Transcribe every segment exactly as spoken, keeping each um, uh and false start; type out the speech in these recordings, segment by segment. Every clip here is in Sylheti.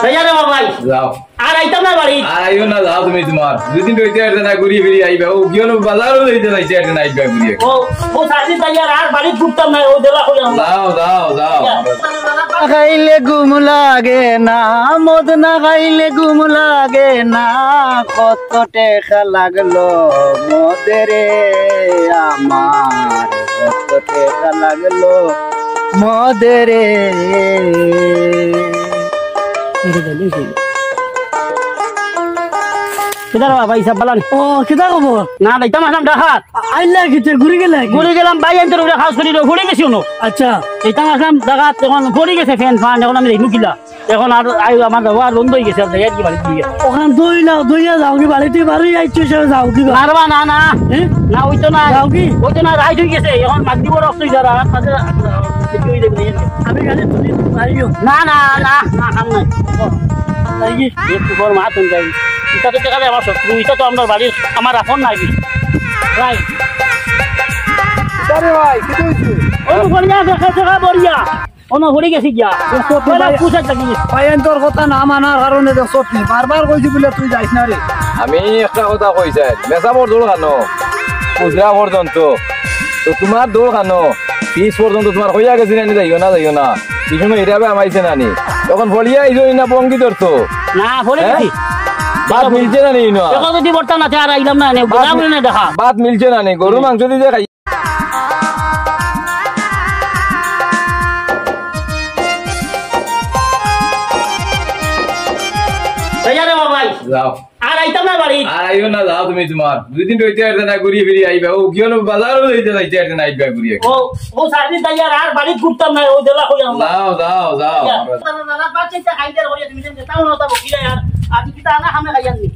তাইয়া রে বাবাই, যাও। আর আইতাম না বাড়ি। আর আইও না, যাও তুমি তোমার। দুই দিন রইতে পারতে না, ঘুরিয়া ফিরিয়া আইবা। ও গিয়ে বাজারও রইতে না, চাইতে না, আইবা ঘুরিয়া। ও, ও সার্ভিস তাইয়া আর বাড়ি ঘুরতাম না, ও দেলা কইলাম না। যাও, যাও, যাও। খাইলে ঘুম লাগে না, মদ না খাইলে ঘুম লাগে না, কত টেকা লাগলো মদরে আমার, কত টেকা লাগলো মদরে। কিতা রে বাবা, হিসাব বালান? ও, কিতা খবর? না, যাইতাম আসলাম ঢাকাত। আ-, আইলা কিতা, ঘুরি গেলা কি? ঘুরি গেলাম, ভাই, আনতে রুড়ে খাস করি, ঘুরি গেছি উনো। আচ্ছা। যাইতাম আসলাম ঢাকাত, এখন পড়ি গেছে ফ্যান ফান, এখন আমি যাইমু কিলা? এখন আর আই আমার যাওয়া আর বন্ধ হয়ে গেছে, আর যাই আর কি বাড়ি দিয়ে। ওখান দইলা, দইয়া যাও কি বাড়িতে, বাড়ি আইছো সে যাও কি বা? না রে বা, না, না। হ্যাঁ? না, ওই তো না। যাও কি? ওই তো না, রাইত হয়ে গেছে, এখন মাগরিব রক্ত হয়ে যারা, আর তাদের কিছু হয়ে যাবে, এই আর কি। আমি গাড়ি তুলি, আইও। না, না, না, না, খাম নাই। তাই কি? এ, তুই বল, মা, তুমি যাই। এটা তো দেখা যায় আমার শত্রু, এটা তো আমার বাড়ির, আমার আপন নাই। রাইট। আরে ভাই, কি হইছে? ও, বড়িয়া, দেখা, দেখা, বড়িয়া। ও না, হরি গেছি গিয়া। দেখছো তুই পয়লা ভাই, পুষার লাগি গেছে। ভাই, এন তোর কথা না মানার কারণে দেখছো তুই। বারবার কইছি বলে তুই যাইস না রে। আমি একটা কথা কই স্যার, মেসাবর দৌড় খানো, বুঝলা পর্যন্ত। তো তোমার দৌড় খানো, পিস পর্যন্ত তোমার কইয়া গেছি না নি, যাইও না, যাইও না। কি সময় এটা আমাইছে না নি? তখন ফলিয়া আইছো না বঙ্গি ধরতো? না, ফলি হ্যাঁ? গেছি। বাদ মিলছে না নি না? এখন যদি বর্তা না, আর আইলাম না, নে, বাদ বুঝলাম মি-, না দেখা। বাদ মিলছে না নি? গরু মাংস দিয়ে খাই। তাইয়া রে বাবাই। যাও। আর আইতাম না বাড়ি। আর আইও না, যাও তুমি তোমার। দুই দিন রইতে পারতে না, ঘুরিয়া ফিরিয়া আইবা। ও, কি হলো, বাজারও রইতে যাইতে পারতে না, আইবা ঘুরিয়া। ও, ও সার্ভিস তাইয়া আর বাড়ি ঘুরতাম না, ও দেলা কইলাম না। যাও, যাও, যাও। দাদা, দাদা, বাচ্চা ইচ্ছা খাইতে আর হইয়া তুমি যেন যেতাম না, তা বকিরা আর। আজ কিতা আনা খামে খাইয়ার নি।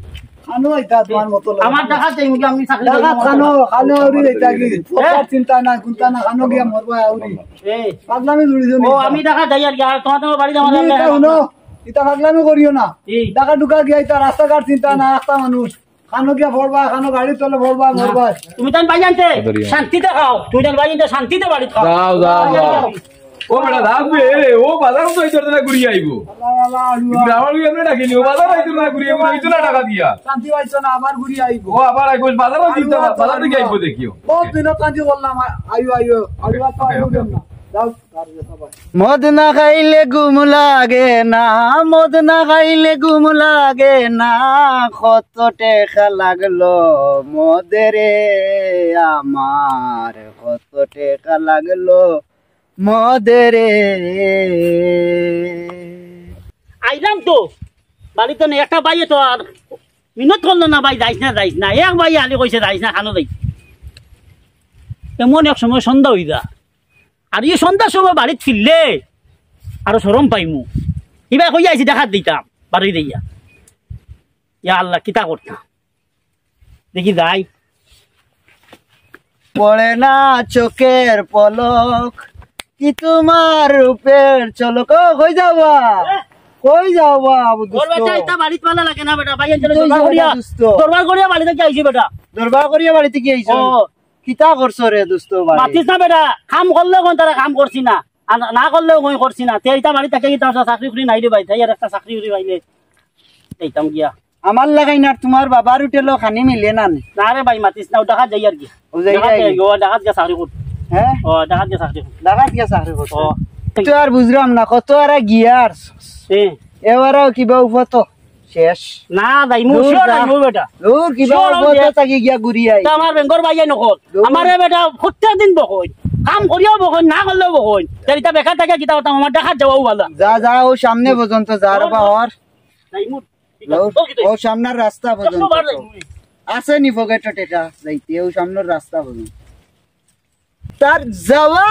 খানো এটা তোমার মতো লাগে। আমার ঢাকাত যাইমু কি আমি চাকরি ঢাকাত করবো? খানো, খানো আউরি এটা কি? হ্যাঁ? চিন্তা না, চিন্তা না, খানো গিয়া মরবা আউরি। এই। পাগলামি জুড়ি জুড়ি। ও, আমি ঢাকাত যাই আর কি, আর তোমার, তোমার বাড়ি যাওয়া তুমি লাগে না। এটা হুনো, এটা পাগলামি করিও না। কি? ঢাকা ঢুকা গিয়া এটা রাস্তাঘাট চিন্তা না, রাস্তা মানুষ। খানো গিয়া পড়বা, খানো গাড়ির তলে পড়বা, মরবা। তুমি তান ভাই জানতে শান্তিতে খাও, তুমি তান ভাই জানতে শান্তিতে বাড়ি খাও। যাও, যাও, যাও। ও বেটা, রাখবে, এ, ও বাজার তো এই চলতে না ঘুরিয়ে আইবো। আল্লাহ, আল্লাহ, আল্লাহ। কিন্তু আমার ওই আমরা ডাকিনি, ও বাজার আইতো না ঘুরিয়ে আইবো, এই তো না টাকা দিয়া। শান্তি পাইছো না, আবার ঘুরিয়ে আইবো। ও আবার আইবো, বাজারও চিন্তা, আল্লাহ, বাজার থেকে আইবো দেখিও। বহুত দিন শান্তি বললাম, আ-, আইও, আইও, আইও, আইও, আইও, আইও। যাও, তার কথা বল। মদ না খাইলে ঘুম লাগে না, মদ না খাইলে ঘুম লাগে না, কত টেকা লাগলো মদরে আমার, কত টেকা লাগলো মদরে। আইলাম তো, বাড়িত নেই, একটা ভাইয়ে তো আর মিনত করলো না, ভাই যাইস না, যাইস না। এক ভাইয়ে খালি কইছে, "যাইস না, খানো যাইস।" এমন এক সময় সন্ধ্যা হই যা, আর ই সন্ধ্যার সময় বাড়িত ফিরলে আরো শরম পাইমু। ইবায় কইয়া আইছি, ঢাকাত দিতাম, বাড়ি দিয়া। ইয়া আল্লাহ, কিতা করতাম? দেখি যাই। পড়ে না চোখের পলক, কি তোমার রূপের ঝলক। ও, কই যাওবা? কই যাওবা, আবু ওর দোস্ত? বেটা, ইতা বাড়িত ভালা লাগে না বেটা, ভাই, এই তো দরবার করিয়া, দোস্ত। দরবার করিয়া বাড়ি থাকি আইছি বেটা। দরবার করিয়া বাড়ি থাকি আইছো? ও। কিতা করছো রে দোস্ত ভাই? মাতিস না বেটা, কাম করলে কোন তারা কাম করছি না, আর না করলেও কই করছি না। তে ইতা বাড়ি থাকি কিতা চাকরি উকরি নাই রে ভাই, তাই আর একটা চাকরি উকরি পাইলে যাইতাম গিয়া। আমার লাগাই না, তোমার বাবার হোটেলও খানি মিলে না নি? না রে ভাই, মাতিস না, ও ঢাকাত যাই আর কি। ও যাই ঢাকাত যাই। যাই, ও ঢাকাত গিয়া চাকরি কর। হ্যাঁ? ও ঢাকাত গিয়া চাকরি কর। ঢাকাত গিয়া চাকরি কর। ও। তো আর বুঝলাম না, কত আর গিয়া আর হ্যাঁ। এবারও কিবা উফত শেষ। না যাই, মু দূর শিওর যা। নাই, মু বেটা। দূর, কিবা শিওর উফত যাই। থাকি গিয়া ঘুরি আই। তা আমার বেঙ্গর ভাইয়ে নকল। দূর। আমারে বেটা প্রত্যেক দিন বকইন। কাম করিয়াও বকইন, না করলেও বকইন। তে ইতা বেকার থাকি কিতা করতাম, আমার ঢাকাত যাওয়াও ভালা। যা, যা, ও সামনে পর্যন্ত যা রে বা ওর। যাই মু। ও, ও সামনের রাস্তা পর্যন্ত। আছে নি পকেটো টেকা যাইতে, ও সামনের রাস্তা পর্যন্ত। তার যাওয়া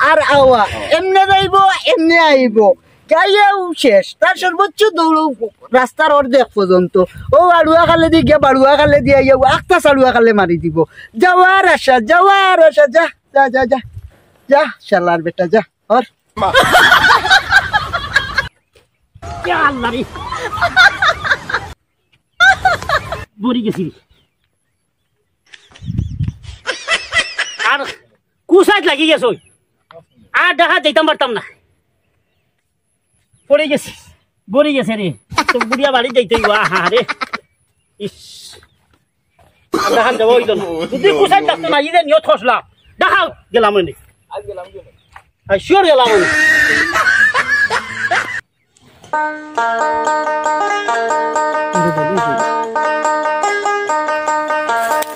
আর আওয়া, এমনে যাইবো, এমনে আইবো, গাইয়াও শেষ। তার সর্বোচ্চ দৌড় রাস্তার অর্ধেক পর্যন্ত। ও আড়ুয়া খালে দি গিয়া, বাড়ুয়া খালে দি আইয়া, ও আখতা সাড়ুয়া খালে মারি দিব। যাওয়ার আশা, যাওয়ার আশা, যা, যা, যা, যা, যা, শালার বেটা, যা। আর ইয়া আল্লাহ রে। মরি গেছি। আর কুসাইত লাগি গেছে ওই। আর ঢাকাত যাইতাম পারতাম না। পড়ে গেছি। গড়ি গেছে রে। তো বুড়িয়া বাড়ি যাইতে অইবো, আহা রে। ইস। আর দেখাত যাওয়া অইতো না। যদি কুসাইত থাকতো না, ইদে নিয়ত খসলা। দেখাও, গেলাম অনে। আর শিওর গেলাম অনে।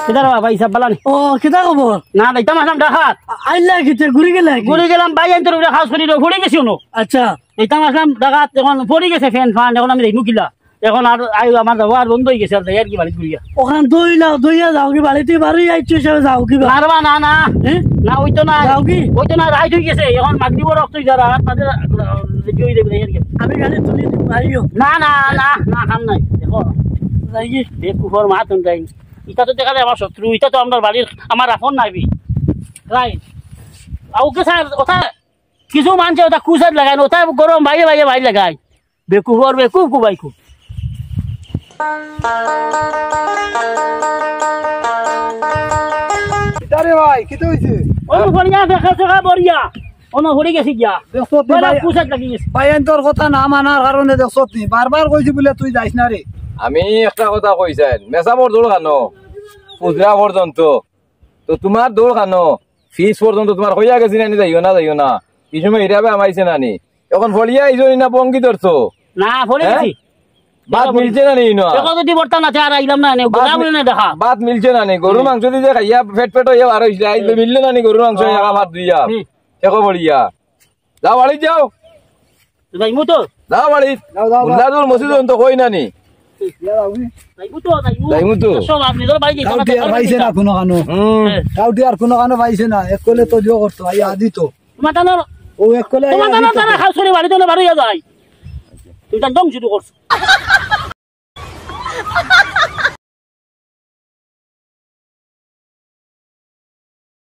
কিতা রে বাবা, হিসাব বালা নি? ও, কিতা খবর? না, যাইতাম আছলাম ডাকাত। আইলা কিতা, ঘুরি গেলা কি? ঘুরি গেলাম, ভাই, আইন তোর উপরে খাস করি রে, পড়ি গেছি অনো। আচ্ছা। যাইতাম আছলাম ডাকাত, অখন পড়ি গেছে ফ্যান ফান, অখন আমি যাইমু কিলা? অখন আর আই, আমার যাওয়া আর বন্ধ অই গেছে, আর যাই আর কি বাড়িত ঘুরিয়া। অখান দইলাও, দইয়া যাও কি বাড়িত, বাড়ি আইছো হিসাবে যাও কি বা? না রে বা, না, না। হ্যাঁ? না, অইতো না। যাও কি? অইতো না, রাইত অই গেছে, অখন মাগরিবর ওয়াক্ত অই যার, আর তাদের, আহ, রেডি অই যাইবো, যাই আর কি। আমি গাড়ি তুলি দিমু, আইও। না, না, না, না, কাম নাই। দেখো। যাই কি? বেকুফর মাত হুনতাই। ইটা তো দেখা যায় আমার শত্রু, ইটা তো আমরার বাড়ির, আমার আপন নাইবি। রাইট। আউকে স্যার, ওটা কিছু মানষে ওটা কুসাইত লাগায় না, ওটা গরম বাইরে বাইরে বাইরে লাগায়। বেকুফর বেকুফ, কুবাই কুফ। কিতা রে ভাই, কিতা অইছে? ও বড়িয়া দেখা দেখা বড়িয়া। অনো হরি গেছি গিয়া। দেখছত নি বড় ভাই, কুসাইত লাগি গেছে। ভাই, এন তোর কথা না মানার কারণে দেখছত নি, বারবার কইছি বুলে তুই যাইস না রে। আমি একটা কথা কই চাই, মেসাবর দৌড় খানো, পুজরা পর্যন্ত। তো তোমার দৌড় খানো, ফিস পর্যন্ত তোমার কইয়া গেছি না নি, যাইও না, যাইও না। ই সময় হিরাবে আমাইছে না নি। অখন ফড়িয়া আইছো নি না বঙ্গি ধরছো? না, ফড়ি হ্যাঁ? গেছি। বাত মিলছে না নি না? অখন যদি বর্তা না, আর আইলাম না নি, বাত গোলা মি-, বলে না দেখা। বাত মিলছে না নি? গরু হুম। মাংস দি যে খাইয়া ফেট ফেট অইয়া বার অইছে, আইজ হুম। মিললো না নি গরু মাংস হুম। এক আমার দুইয়া। হুম। দেখো ফড়িয়া। যাও বাড়িত যাও। যাইমু তো। যাও বাড়িত। যাও, যাও, যাও। মুল্লাদুর মসজিদ তো কই না নি? যাইমু তো, যাইমু। যাইমু তো। সব আপনি ধর বাড়ি যাইতে কাউটি আর পাইছে না কোনো কানো। হুম। হ্যাঁ। কাউটি আর কোনো কানো পাইছে না। এক কলে তো জো করতো, আই আদি তো। তোমার তানোর, ও এক কলে আই তোমার আদি তানোর তো। তারা খাও সরে বাড়ি তো না, বাড়ি যাই। তুমি তার দম শুরু করছো।